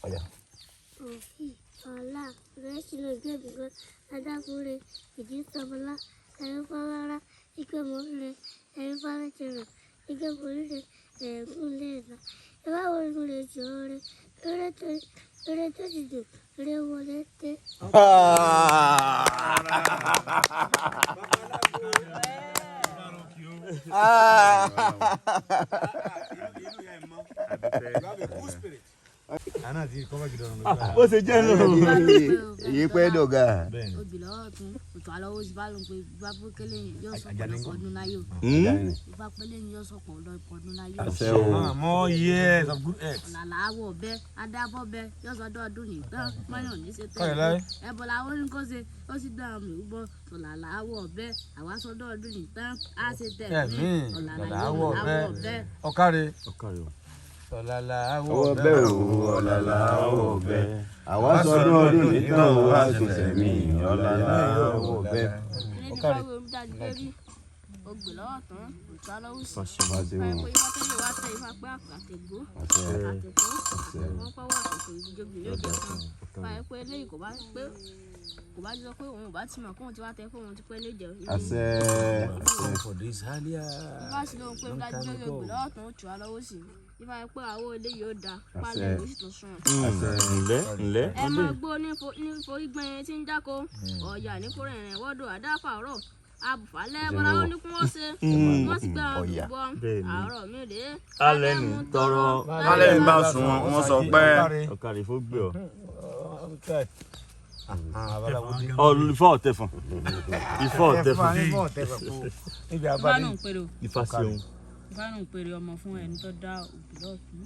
Ọ̀yà. Òfì ọlá rẹ́sìlò gbẹ̀bùgbọ́ adákùnrin ìdí sọmọlá ẹ̀rú fọlára ìgbẹ́mọ̀rẹ́ ẹ̀rú fọlẹ́tẹ̀rẹ̀ ìgbẹ́mọ̀rẹ́ ẹ̀gún lẹ́ẹ̀dá ìbáwọ̀ rẹ̀ jọ rẹ̀ eré tó ti dùn eré wọlé dé. Bó ṣe jẹ́ nù. Èyí pẹ́ dọ̀gà. Obì lọ́wọ́ ọ̀tún òtún alọ́wọ́ sí bá lóun pé bá pé kélé yìí yóò sọ̀pọ̀ lọ́pọ̀ ọdún láyé o, bá pélé yìí yóò sọ̀pọ̀ lọ́pọ̀ ọdún láyé o. Àṣẹ o. More years of good health. Ọ̀làlà àwọ̀ ọ̀bẹ adábọ̀ bẹ yóò sọdọ̀ ọdún nìyí tán mọ́yàn ní ṣe Káyọ̀ láyé. tẹ́lẹ̀ ẹ̀bọ̀ làwọn ní kó ṣe ó sì dá àmì rúbọ. Ọ̀làlà àwọ̀ ọ̀bẹ àwa sọdọ̀ ọdún nìyí tán á ṣe tẹ̀lé. Ẹ̀mí Ọ̀làlà ọ̀làlà àwọ̀ àwọ̀ ọ̀bẹ. ọ̀bẹ. Ọ̀kàrẹ̀. Ọ̀kàrẹ̀ o. Ọ̀làlà àwọ̀ Ọwọ́ ọ̀bẹ. bẹ́ẹ̀ o, ọ̀làlà ọwọ́ bẹ́ẹ̀. Àwa sọdún ọdún nìkan wá tún sẹ̀mí ọ̀làlà ọwọ́ bẹ́ẹ̀. Eré ní fáwọn omi dájú pé rí ogbè lọ́wọ́ tán òtún alọ́wọ́ sí. Àṣẹ Báyìí o. pé ifá tó lè wá tẹ ifá pé àtẹ̀gbó àtẹ̀kọ́ àtẹ̀wọ́n pọ̀ wà kòkò ìjọba yóò jẹ fún un. Báyìí pé eléyìí kò bá pé kò bá sọ pé òun ò bá ti mọ̀ kóun ti wá tẹ fóun ti pẹ́ lè jẹ. Àṣẹ. For this earlier. Ifá sì lóhun pé dájú pé ogbè lọ́wọ́ tán òtún alọ́wọ́ sí. Ifá yẹn pé àwọ̀ eléyìí ó da pálẹ̀ ó sì tún sùn. Àṣẹ. Ǹlẹ́ ǹlẹ́. Ẹ máa gbó ní forí gbẹ̀yìn tí ń dáko ọ̀yà ní kórè rìn wọ́dọ̀ àdáfàárọ̀ abùfálẹ̀ bọ́lá ó ní kí wọ́n ṣe wọ́n sì gbà Ọ̀yà. bọ́ Bẹ́ẹ̀ni. àárọ̀ mi rèé. Alẹ́ ní tọrọ. Alẹ́ ń bá sùn wọn, wọ́n sọ pé Ọ̀kàrẹ̀ fó gbé ọ. Ọ̀lù. Ọ̀lù ifá ọ̀tẹ̀fọ̀n. Ifá ọ̀tẹ̀fọ̀n. Níbi Ifá abáde. nù ń pèrè o. Ifá ṣeun. Ifá nù ń pèrè ọmọ fún ẹni tó dá òbí lọ́tún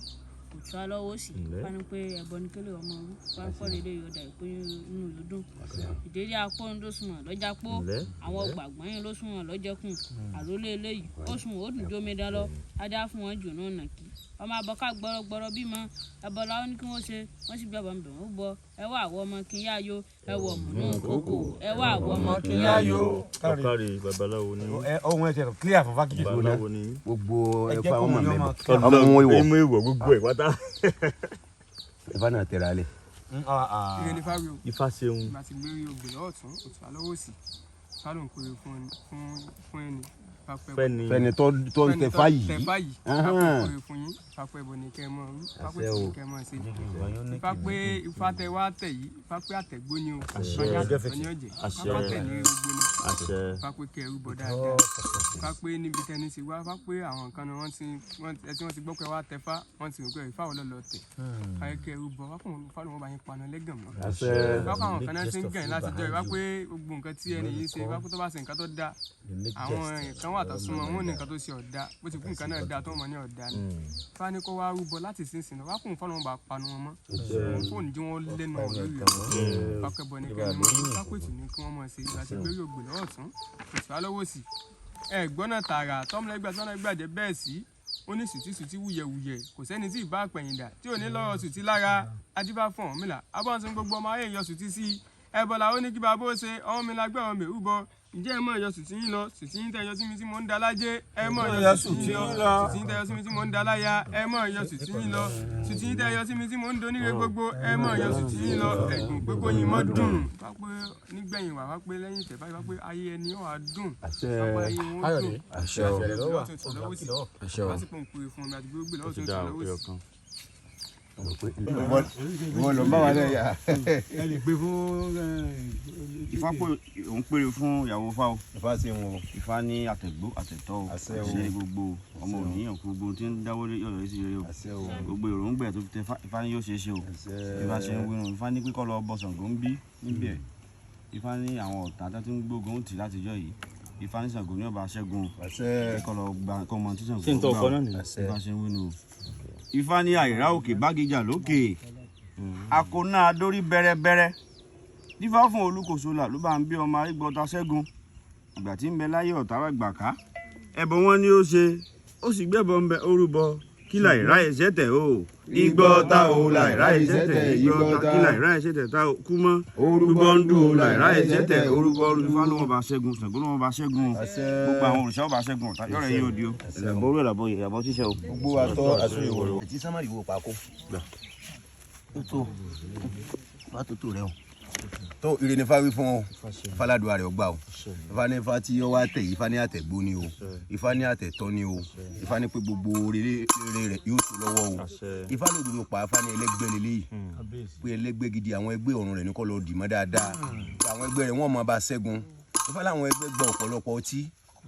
òtún alọ́wọ́ sí. Ǹlẹ́. Ifá ní pé ẹbọ ní kélé ọmọ rú Ifá ń pọ̀rọ̀ ilé yọ̀dà ìpín inú ìlú dùn ìdérí apóhun ló sunwọ̀n lọ́jà pó. Ǹlẹ́. Àwọn gbàgbọ́n yín ló sunwọ̀n lọ́jẹ̀kùn àrólé eléyìí ó sùn ó dùn jómi dán lọ ajá fún wọn jù náà nàkí ọmọ abọ́ká gbọ́rọ́gbọ́rọ́ bímọ ẹbọ làwọn ní kí wọ́n ṣe wọ́n sì gbàgbọ́ bẹ̀ wọ́n bọ ẹ wá àwọ̀ ọmọ kí n yá yo ẹ wọ̀ mùnú kókò ẹ wá àwọ̀ ọmọ kí n yá yo. Ọ̀kàrẹ̀ babaláwo ni. Ohun ẹ̀ tẹ̀lé clear fún fákìtì. Babaláwo ni. Gbogbo Ẹ jẹ́ ẹ̀fà kó ọmọ wọn yọ mẹ́bọ̀. máa clear. Ọmọ wọn ìwọ̀. Imú ìwọ̀ gbogbo ẹ̀ pátá. Ẹ̀fà náà tẹ̀ra lẹ̀. Ire ní fáwí o. Ifá ṣeun. Ìgbà tí gbé rí ogbè lọ́wọ́ ọ̀tún òtún alọ́wọ́ òsì Ifá ló ń pèrè fún fún ẹni Ifá pẹ́ Fẹ́ni. Fẹ́ni tó ń tẹ fá yìí. tẹ fá yìí Ifá pé pèrè fún yín. Ifá pé ẹbọ ní kẹ́ ẹ mọ́ rú. Ifá pé Àṣẹ o. tì ní kẹ́ ẹ mọ́ ṣe. Ifá pé ifá tẹ wá tẹ̀ yìí. Ifá pé àtẹ̀gbó ni o. Àṣẹ. Ifá pé àtẹ̀gbó ni ọ̀jẹ̀. Ifá Àṣẹ. pé àtẹ̀ ní gbogbo ni. Àṣẹ. Ifá pé kẹ́ ẹ rúbọ dáadáa. Ifá pé níbi tẹni ti wá. Ifá pé àwọn nǹkan ni wọ́n ti wọ́n ẹ tí wọ́n ti gbọ́ pé wá tẹ fá wọ́n ti rò pé Ifá wo lọ́lọ́ tẹ̀. Ifá yẹ kẹ́ ẹ rúbọ. Ifá kò Ifá ló wọ́n bá yín paná lẹ́gàn mọ́. Àṣẹ. Ifá kó àwọn kan náà ti ń gàn yín láti jọ. Ifá pé gbogbo nǹkan tí ẹni yìí ń ṣe. Ifá pé tó bá ṣe nǹkan tó dáa àwọn nǹkan wà tó súnmọ́ wọn ò ní nǹkan tó ṣe ọ̀dà bó ti kú nǹkan náà dáa tó mọ̀ ní ọ̀dà ni. Ifá ní kó wá rúbọ láti sínsìn lọ. Wá kóun fọ́nà wọn bá panu wọn mọ́ òun fóònù jí wọn lẹ́nu ọ̀rọ̀ lórí rẹ̀. Ifá kẹbọ ní kẹ́ni mọ́. Ifá pètù ní kí wọ́n mọ̀ ṣe ìgbà tí gbé yóò gbè lọ́wọ́ ọ̀tún ètò alọ́wọ́ òsì ẹ gbọ́nà tààrà tọ́mọlẹ́gbà tọ́mọlẹ́gbà jẹ́ bẹ́ẹ̀ sí ó ní sùtì sùtì wuyẹ̀wuyẹ̀ kò sẹ́ni tí ì bá pẹ̀yìndà tí ò ní lọ́rọ̀ sùtì lára adífá fún Ọ̀rúnmìlà abọ́nsún gbogbo ọmọ ayé yọ sùtì sí ẹbọ làwọn ní kí bàbá ó ṣe ọmọ mi lágbẹ́ ọmọ mi rúbọ ǹjẹ́ ẹ mọ̀ yọ sùtì yín lọ sùtì yín tẹ́ yọ sí mi tí mò ń da lájẹ́ ẹ mọ̀ yọ sùtì yín lọ sùtì yín tẹ́ yọ sí mi tí mò ń da láya ẹ mọ̀ yọ sùtì yín lọ sùtì yín tẹ́ yọ sí mi tí mò ń doníre gbogbo ẹ mọ̀ yọ sùtì yín lọ ẹ̀gùn pé kó yin mọ́ dùn wá pé nígbẹ̀yìn wà wá pé lẹ́yìn tẹ̀ báyìí wá pé ayé ẹni ó wà dùn Àṣẹ. wá pé ayé wọn ó dùn. Àṣẹ o. Àṣẹ o. Lásìkò ń pè fún mi àti gbogbo lọ́wọ́ Ó ti tó ń dá tún lọ́wọ́ òkè sí. ọ̀kan. Ìwọ lọ bá wa náà yà. Ẹ lè gbé fún. Ifá pé òun pèrè fún ìyàwó Ifá o. Ifá ṣeun o. Ifá ní àtẹ̀gbó àtẹ̀tọ́ o. Àṣẹ o. Àṣẹ gbogbo ọmọ òníyàn kú gbogbo tí ń dáwọ́ yọ̀rọ̀ sí rere o. Àṣẹ o. Gbogbo èròǹgbà tó fi tẹ Ifá ní yóò ṣeé ṣe o. Àṣẹ. Ifá ṣe ń wírun. Ifá ní pé kó lọ bọ Ṣàngó ń bí níbí ẹ̀. Ifá ní àwọn ọ̀tá tó ti ń gbógun tì látijọ́ yìí. Ifá ní Ṣàngó ní ọba ṣẹ́gun. Àṣẹ. Kó lọ gba kó mọ tí Ṣàngó Ṣé n tọ́ gbà ọkọ o. náà nìyẹn? Ifá ṣe ń wírun o. Ifá ní àìrá òkè bágíjà lókè akóná adórí bẹ́rẹ́bẹ́rẹ́ dífá fún Olúkòso là ló bá ń bí ọmọ arígbọ́ta ṣẹ́gun ìgbà tí ń bẹ láyé ọ̀tá wà gbà ká ẹbọ wọn ni ó ṣe ó sì gbẹ́bọ ń bẹ ó rúbọ kí láìra ẹ̀ṣẹ̀ tẹ̀ o igbó ta o láìra ẹ̀ṣẹ̀ tẹ̀ igbó ta kí láìra ẹ̀ṣẹ̀ tẹ̀ ta o kú mọ́ orúbọ ń dùn o láìra ẹ̀ṣẹ̀ tẹ̀ orúbọ ń dùn. Ifá ló wọn bá ṣẹ́gun Ṣàngó ló wọn bá ṣẹ́gun o gbogbo àwọn òrìṣà wọn bá ṣẹ́gun ọ̀tá yọ̀rọ̀ yìí ò di o. Ẹ̀lẹ́bọ̀ orí ẹ̀làbọ̀ ìyàbọ̀ ṣíṣe o. Gbogbo àtọ àṣọ ìwòrò. Ètí sámárì wo pàkó. Tó bá tó tó rẹ o. Tó ire ní fáwí fún ọ, faládùá rẹ ọgbà o. Ifá ní ifá tí ó wá tẹ̀ yìí, ifá ní àtẹ̀gbó ni o, ifá ní àtẹ̀tọ́ ni o, ifá ní pé gbogbo rere rẹ yóò tó lọ́wọ́ o. Ifá lòdùdó pa ifá ní ẹlẹ́gbẹ́ lélẹ́yìí, pé ẹlẹ́gbẹ́ gidi àwọn ẹgbẹ́ ọ̀run rẹ̀ ní kọ́ lọ dì mọ́ dáadáa, àwọn ẹgbẹ́ rẹ̀ wọ́n máa bá ṣẹ́gun. Ifá láwọn ẹgbẹ́ gba ọ̀pọ̀lọpọ̀ ọtí,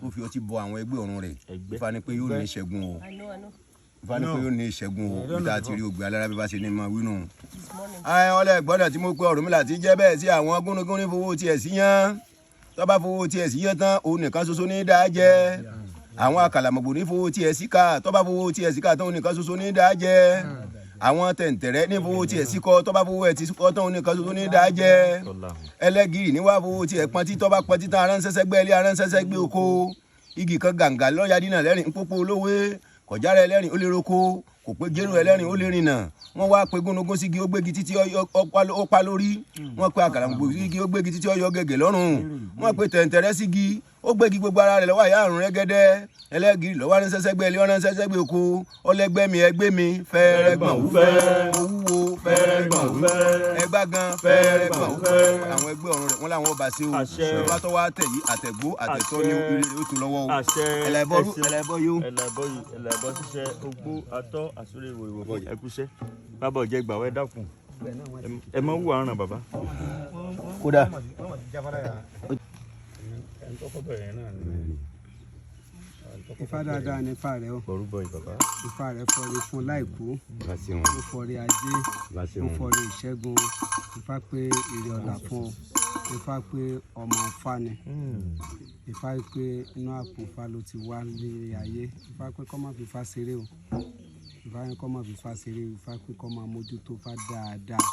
ó fi ọtí bọ àwọn ẹgbẹ́ ọ̀run rẹ̀. Ifá ní pé yóò ní ìṣẹ́gun o, ifá ní pé yóò ní ìṣẹ́gun o. Bí tá a ti rí ògbé alára bí bá ṣe ní máa wí nù. Ọlẹ́ gbọ́dọ̀ tí mo pe Ọ̀rúnmìlà ti jẹ́ bẹ́ẹ̀ sí àwọn gúnugún ní fowó tiẹ̀ sí yán, tó bá fowó tiẹ̀ sí yán tán, òun nìkan ṣoṣo ní dáa jẹ́. Àwọn àkàlàmọ̀gbò ní fowó tiẹ̀ sí ká, tó bá fowó tiẹ̀ sí ká tán, òun nìkan ṣoṣo ní dáa jẹ́. Àwọn tẹ̀ǹtẹ̀rẹ́ ní fowó tiẹ̀ sí kọ́, tó bá fowó ẹ̀ ti kọ́ tán, òun nìkan ṣoṣo ní dáa jẹ́. Ẹlẹ́gìrì ní wá fowó tiẹ̀ pọ́n tí, tó bá pọ́n tí tán, aránṣẹ́ṣẹ́ gbẹ́ ilé, aránṣẹ́ṣẹ́ gbé oko. Igi kan gàǹgà lọ́ọ̀yà dínà lẹ́rìn pópó olówé kọjára ẹlẹ́rìn ó lè roko, kò pé jérò ẹlẹ́rìn ó lè rìnà. Wọ́n wá pe gúnugún sígi, ó gbégi títí ó pa lórí. Wọ́n pe àkàlàmọ̀gbò sígi, ó gbégi títí ó yọ gẹ̀gẹ̀ lọ́rùn. Wọ́n pe tẹ̀ǹtẹ̀rẹ́ sígi, ó gbégi gbogbo ara rẹ̀ lọ́wọ́ àyà àrùn rẹ́gẹ́dẹ́. Ẹlẹ́gìrì lọ́wọ́ aránṣẹ́ṣẹ́ gbé ilé, aránṣẹ́ṣẹ́ gbé oko. Ọlẹ́gbẹ́ mi ẹgbẹ́ mi fẹ́ẹ́rẹ́gbọ̀n wúfẹ́, owúwo fẹ́ẹ́rẹ́gbọ̀n wúfẹ́, ẹgbá gan fẹ́ẹ́rẹ́gbọ̀n wúfẹ́. Àwọn ẹgbẹ́ ọ̀run rẹ̀ wọ́n làwọn ọba ṣe o. Ìjọba tó wá tẹ̀ yìí, àtẹ̀gbó àtẹ̀tọ́ ní ire rẹ̀ ó tó lọ́wọ́ o. Ẹlẹ́bọ̀rú ẹlẹ́bọ̀ yó. Ẹlẹ́bọ̀ yìí, ẹlẹ́bọ̀ ṣiṣẹ́ ogbó atọ́ àsúré ìwòrìwò ẹkúṣẹ́. Bàbá ọ̀jẹ̀ gbà wẹ́ dákun, ẹ mọ wù àrùn bàbá. Kódà. Ifá dáadáa ní ifá rẹ o. Bọ̀rúbọ̀ yìí bàbá. Ifá rẹ fọre fún láìkú, ó fọre ajé, ó fọre ìṣẹ́gun. Ifá pé ire ọ̀la fún ọ. Ifá pé ọmọ Ifá ni. Ifá pé inú àpò Ifá ló ti wá ní ayé. Ifá pé kọ́ má fi Ifá ṣeré o. Ifá ní kọ́ má fi Ifá ṣeré o. Ifá pé kọ́ máa mójútó Ifá dáadáa,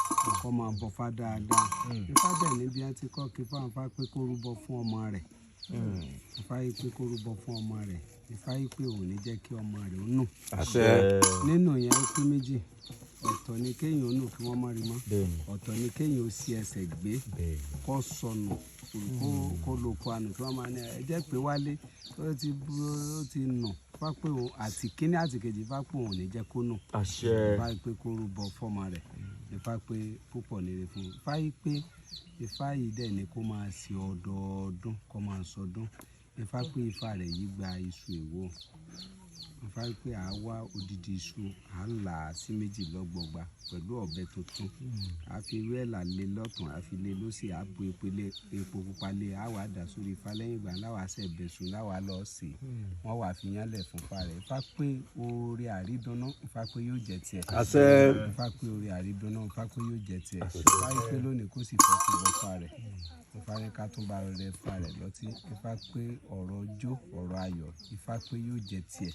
kọ́ máa bọ̀ Ifá dáadáa. Ifá bẹ̀ níbi á ti kọ́ kí Ifá pé kó rúbọ fún ọmọ rẹ̀. Ifá yìí pé kó rúbọ fún ọmọ rẹ̀. Ifá yìí pé òun ní jẹ́ kí ọmọ rẹ̀ ó nù. Nínú yẹn ó pín méjì. Ọ̀tọ̀ ni kéèyàn ó nù kí wọ́n má rí mọ́, ọ̀tọ̀ ni kéèyàn ó sí ẹsẹ̀ gbé kó sọnù, kó lóko àná kí wọ́n máa ní ẹ jẹ́ pé wálé ó ti ó ti nù. Ifá pé òun àti kíní àti kejì, Ifá pé òun ní jẹ́ kó nù. Ifá yìí pé kó rúbọ fọ́mọ rẹ̀. Ifá pé púpọ̀ nire fún un. Ifá yìí pé Ifá yìí dẹ̀ ni kó máa ṣe ọdọọdún, kó máa sọdún. Ifá pé Ifá rẹ̀ yìí gba iṣu èwo. Ifá pé à á wá odidi iṣu, à á là á sí méjì lọ́gbọọgba pẹ̀lú ọ̀bẹ tuntun, à á fi ewé ẹ̀là lé lọ́tùn, à á fi lé lósì, à á bu epo lé, epo pupa lé, à á wá dà sórí Ifá. Lẹ́yìn ìgbà láwa ṣẹ̀ bẹ̀sùn láwa lọ sè é, wọ́n wá fi yánlẹ̀ fún Ifá rẹ̀. Ifá pé oore àrídùnnú, Ifá pé yóò jẹ́ tiẹ̀. Ifá pé oore àrídùnnú, Ifá pé yóò jẹ́ tiẹ̀. Ifá pé lónìí kó sì fọ́ sí bọ́fà rẹ̀. Ifá ní ká tún bá rẹ Ifá rẹ̀ lọ́tí. Ifá pé ọ̀rọ̀ ọjọ́ ọ̀rọ̀ ayọ̀, Ifá pé yóò jẹ́ tiẹ̀.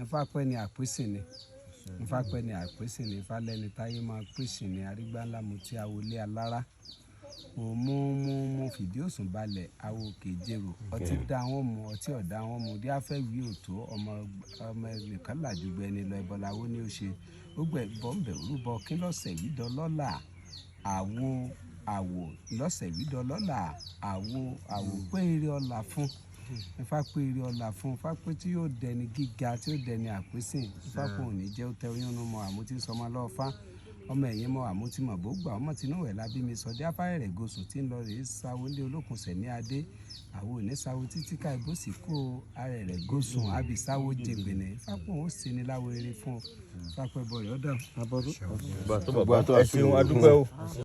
Ifá pé ní àpèsè ni, Ifá pé ní àpèsè ni. Ifá lẹ́ni táyé máa pèsè ni. Arígbá ńlá mu tí awolé alára òmù mú mú fìdí òsùn balẹ̀ awo kejèrò ọtí dá wọn mu, ọtí ọ̀dá wọn mu dí afẹ́ wí òtó ọmọ ọmọ ẹnìkan làjùgbọ́ ẹni lọ ẹbọláwo ni ó ṣe gbogbo ẹbọ ń bẹ̀ rúbọ kí lọ́sẹ̀ yìí dọlọ́là àwo àwò lọ́sẹ̀ yìí dọlọ́là àwo àwò pé eré ọlà fún. Ifá pé eré ọlà fún. Ifá pé tí yóò dẹni gíga, tí yóò dẹni àpèsìn. Ifá pé òní jẹ́ ó tẹ oyún nú mọ́ àmútí sọmọ lọ́ọ́fá ọmọ ẹ̀yìn mọ́ àmútí mọ̀ bó gbà ọmọ tinú ẹ̀ lábí mi sọ dé afárẹ̀ rẹ̀ gosùn tí ń lọ rèé sáwó lé olókùn sẹ̀ ní adé àwọn òní sáwó títí ká ibó sì kó ara rẹ̀ gosùn àbí sáwó jẹgbẹ̀nẹ̀. Ifá pé òun ó ṣe ní láwo eré fún ọ. Ifá pé bọ̀ rẹ̀ ọ̀dọ̀. Bàbá ẹ ṣeun, adúpẹ́ o.